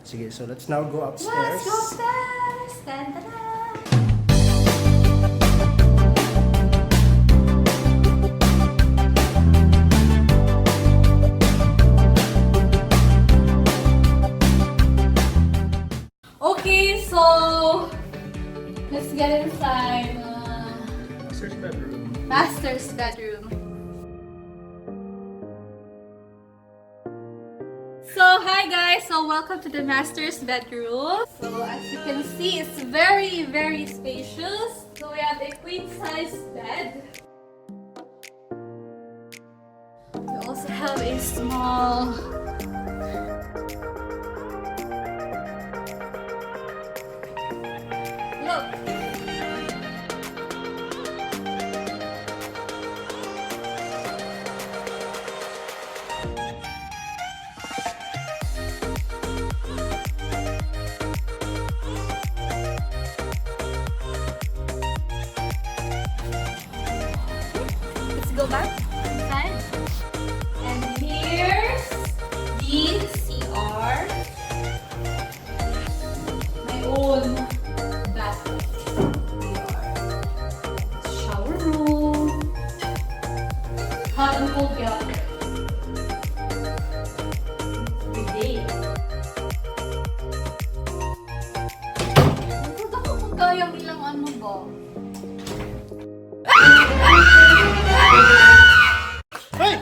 Sige, so let's now go upstairs. Let's go upstairs! Tan, tan, tan. Okay, so let's get inside. Master's bedroom. Master's bedroom. So, hi guys! So, welcome to the master's bedroom. So, as you can see, it's very, very spacious. So, we have a queen size bed. We also have a small Look! Let's go back inside. And here's the CR. My own bathtub. CR. Shower room. Hot and cold yeah. Bidet. Ang ako kung kaya ilang ano ba? Hey!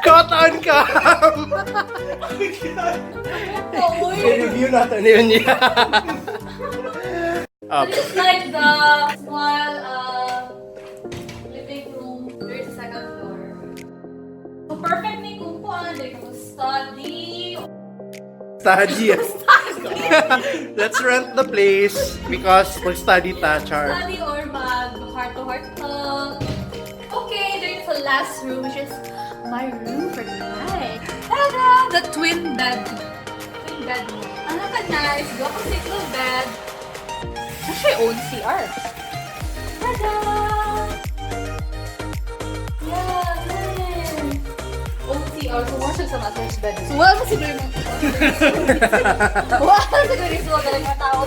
Caught on cam! Oh, uy. I-review natin yun niya. Up. This is like the small living room. There's a second floor. So perfect ni kung kuan, like kung study. Study. Let's rent the place because mag-study ta, Char. Study or mag heart-to-heart talk. Okay, there's the last room, which is my room for tonight. Tada! The twin bed. Twin bed. Ang naka-nice. Go ako single bed. Actually, own CR. Tada! Yeah, nice. Own CR. So, more siya sa master's bed. So, wala mo siguro yung wala mo siguro yung suwa galing mga tao.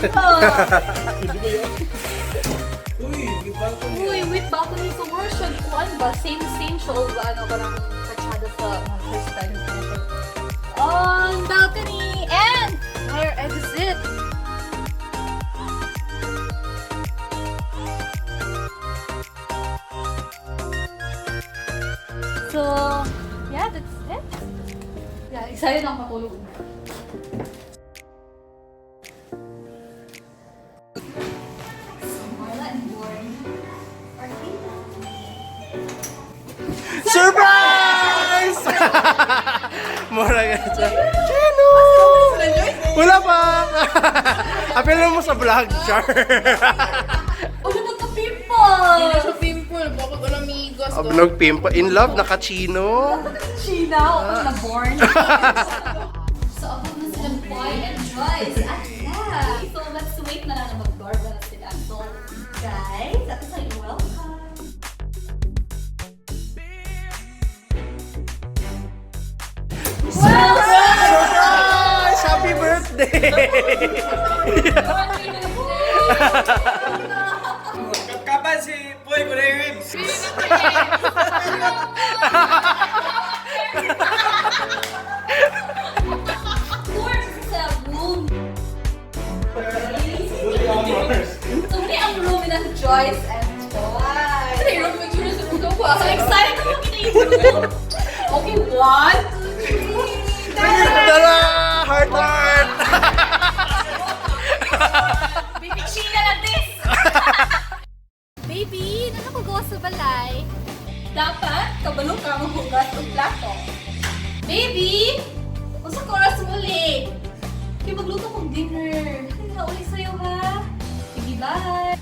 Uy, with balcony. Uy, with balcony. So, more siya, kuan ba? Same, same siya. O ba, ano, parang kachada sa master's bed. On balcony and fire exit. So, yeah, that's it. Yeah, excited akong matulog. So, Marla and Warren are here. Surprise! Mura ka siya. Chino! Wala pa! Apel mo sa vlog, Char. Oh, nagka-pimple! Hindi siya pimple, baka ko amigas. Ablog pimple. In love, naka-chino. China, ako na born. So, abot na silang Boy and Joyce at last. So, let's wait na lang na mag-doorbell na sila. So, guys, at sa inyo, welcome. Surprise! Happy birthday! Kapan si Boy ko na yung ribs. Tour sa room. So, muni ang room nila si Joyce and Joyce. Ay, room ko sa puso ko. So excited ako makita yung room. Okay, one, two, three. Tara! Heart heart! Baby Sheila na this! Baby, nano ko gawa sa balay? Dapat, kabalo ka maghugas ng plato. Baby! Unsa ka oras muli? Kaya magluto kong dinner. Ay, uli sa'yo ha. Sige, bye!